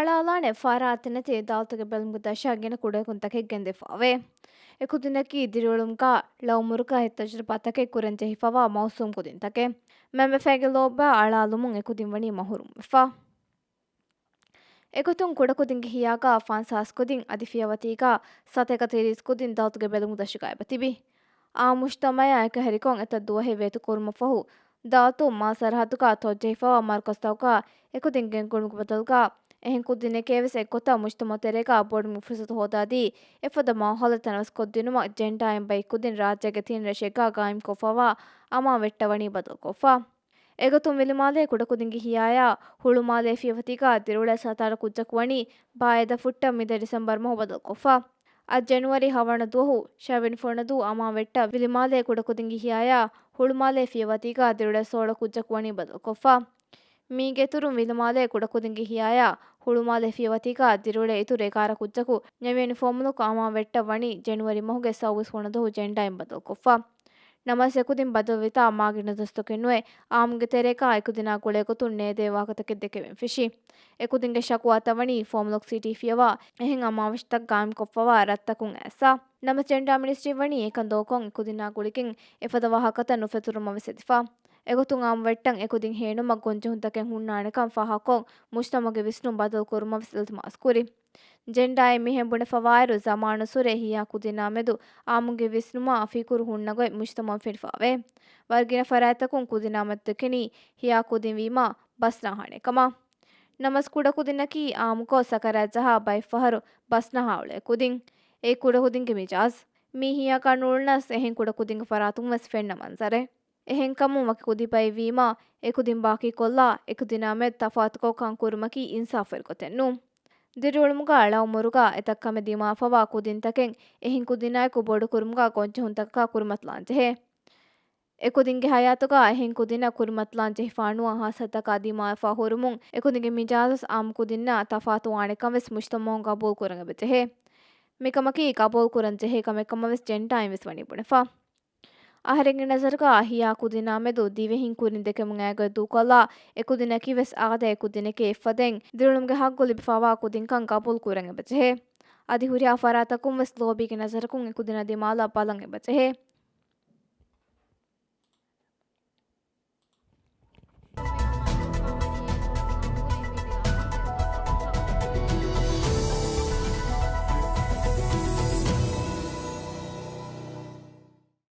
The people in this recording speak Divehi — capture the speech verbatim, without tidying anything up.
އަޅާލާނެ ފަރާތެއް ނެތި އަދާލަތުގެ ބެލުމުގެ ދަށަށް ގިނަ ކުޑަކުދިންތަކެއް ގެންދެވިފައެވެ. އެ ކުދިންނަކީ ދިރިއުޅުމުގަ ޅައުމުރުގަ އެއް ތަޖުރިބާތަކެއް ކުރަން ޖެހިފަވާ މައުސޫމް ކުދިންތަކެއް. މެންބަފައިގެ ލޯބިއާ އަޅާލުމުން އެ ކުދިން ވަނީ މަހުރޫމްވެފަ. އެގޮތުން ކުޑަކުދިންގެ ހިޔާގަ ފަންސާސް ކުދިން އަދި ފިޔަވަތީގަ ސަތޭކަ ތިރީސް ކުދިން އަދާލަތުގެ ބެލުމުގެ ދަށުގަ އެބަ ތިބި. އާ މުޖްތަމައާ އެކަހެރިކޮށް އެތައް ދުވަހެއް ވޭތުކުރުމަށްފަހު، އަދާލަތުން މާ ސަރަހައްދުގަ ތޮއްޖެހިފަވާ މަރުކަޒުތަކުގަ އެކުދިން ގެންގުޅުމުގެ ބަދަލުގަ، އެހެން ކުދިންނެކޭވެސް އެއްގޮތަށް މުޖްތަމައު ތެރޭގަ ބޮޑުވުމުގެ ފުރުސަތު ހޯދާދީ، އެފަދަ މާހައުލެއް ތަނަވަސްކޮށްދިނުމަށް ޖެންޑާއިން ބައެއް ކުދިން ރާއްޖޭގެ ތިން ރަށެއްގަ ގާއިމްކޮށްފަވާ އަމާން ވެއްޓަށް ވަނީ ބަދަލުކޮށްފަ. އެގޮތުން ވިލިމާލޭ ކުޑަކުދިންގެ ހިޔާޔާ ހުޅުމާލޭ ފިޔަވަތީގަ ދިރިއުޅޭ ސަތާރަ ކުއްޖަކު ވަނީ ބާއެދަ ފުއްޓަށް މިދިޔަ ޑިސެމްބަރު މަހު ބަދަލުކޮށްފަ. އަދި ޖެނުއަރީ ހަވަނަ ދުވަހު ޝަވިން ފޮނަދޫ އަމާން ވެއްޓަށް ވިލިމާލޭ ކުޑަކުދިންގެ ހިޔާޔާ ހުޅުމާލޭ ފިޔަވަތީގަ ދިރިއުޅޭ ސޯޅަ ކުއްޖަކު ވަނީ ބަދަލުކޮށްފަ. މީގެ އިތުރުން ވިލިމާލޭ ކުޑަކުދިންގެ ހިޔާޔާ ހުޅުމާލޭ ފިޔަވަތީގަ ދިރިއުޅޭ އިތުރު އެގާރަ ކުއްޖަކު ނެވިޔަނި ފޯމުލަކު އަމާން ވެއްޓަށް ވަނީ ޖެނުއަރީ މަހުގެ ސައުވީސް ފޮނަދޫ ޖެންޑާއިން ބަދަލުކޮށްފަ. ނަމަވެސް އެކުދިން ބަދަލުވިތާ މާގިނަ ދަސްތަކެއް ނުވެ، އާއްމުގެ ތެރޭގަ އެކުދިންނާ ގުޅޭ ގޮތުން ނޭދޭ ވާހަކަތަކެއް ދެކެވެން ފެށި. އެކުދިންގެ ޝަކުވާތައް ވަނީ ފޯމުލަކު ސިޓީ ފިޔަވާ އެހެން އަމާވެށިތައް ގާއިމްކޮށްފަވާ ރަށްތަކުން އައިސް. ނަމަވެސް ޖެންޑާ މިނިސްޓްރީ ވަނީ އެކަން ދޫކޮށް އެކުދިންނާ ގުޅިގެން އެފަދަ ވާހަކަތައް ނުފެތުރުމަށް ވެސް އެދިފަ. އެގޮތުން އާއްމު ވެއްޓަށް އެކުދިން ހޭނުމަށް ގޮންޖެހުންތަކެއް ހުންނާނެކަން ފާހަގަކޮށް، މުޖްތަމައުގެ ވިސްނުން ބަދަލު ކުރުމަށް ވެސް އިލްތިމާސް ކުރި. ޖެންޑާއިން މިހެން ބުނެފަވާއިރު، ޒަމާނުއްސުރެ ހިޔާ ކުދިންނާ މެދު އާއްމުގެ ވިސްނުމާ ފިކުރު ހުންނަ ގޮތް މުޖްތަމައުން ފެނިފައެވެ. ވަރަށް ގިނަ ފަރާތްތަކުން ކުދިންނާ މެދު ދެކެނީ ހިޔާ ކުދިން ވީމާ ބަސް ނާހާނެ ކަމަށް. ނަމަވެސް ކުޑަކުދިންނަކީ އާއްމުކޮށް ސަކަރާތް ޖަހާ ބައެއް ފަހަރު ބަސް ނަހާ އުޅޭ ކުދިން. އެއީ ކުޑަކުދިންގެ މިޒާޖް. މީ ހިޔާގަ ނޫޅުނަސް އެހެން ކުޑަކުދިންގެ ފަރާތުން ވެސް ފެންނަ މަންޒަރެއް. އެހެންކަމުން ވަކި ކުދި ބައެއް ވީމާ، އެކުދިން ބާކީކޮށްލާ، އެކުދިންނާ މެދު ތަފާތުކޮށް ކަން ކުރުމަކީ އިންސާފުވެރި ގޮތެއް ނޫން. ދިރިއުޅުމުގަ ޅައުމުރުގަ އެތައް ކަމެއް ދިމާވެފަވާ ކުދިންތަކެއް އެހެން ކުދިންނާއެކު ބޮޑުކުރުމުގަ ގޮންޖެހުންތަކަކާ ކުރިމަތިލާން ޖެހޭ. އެކުދިންގެ ހަޔާތުގަ އެހެން ކުދިންނަށް ކުރިމަތިލާން ޖެހިފާނުވާ ހާއްސަތަކާ ދިމާވެފާ ހުރުމުން އެކުދިންގެ މިޒާޖުވެސް އާއްމު ކުދިންނާ ތަފާތުވާނެކަން ވެސް މުޖްތަމައުން ގަބޫލު ކުރަން އެބަ ޖެހޭ. މިކަމަކީ ގަބޫލު ކުރަން ޖެހޭ ކަމެއް ކަމަށް ވެސް ޖެންޑާއިން ވެސް ވަނީ ބުނެފަ. އަހަރެންގެ ނަޒަރުގަ ހިޔާ ކުދިންނާ މެދު ދިވެހިން ކުރިން ދެކެމުން އައިގޮތް ދޫކޮށްލާ، އެ ކުދިންނަކީ ވެސް އާދަ އެ ކުދިންނެކޭ އެއްފަދައިން ދިރިއުޅުމުގެ ހައްގު ލިބިފަވާ ކުދިންކަން ގަބޫލު ކުރަން އެބަ ޖެހޭ. އަދި ހުރިހާ ފަރާތަކުން ވެސް ލޯބީގެ ނަޒަރަކުން އެ ކުދިންނާ ދިމާލަށް ބަލަން އެބަ ޖެހޭ.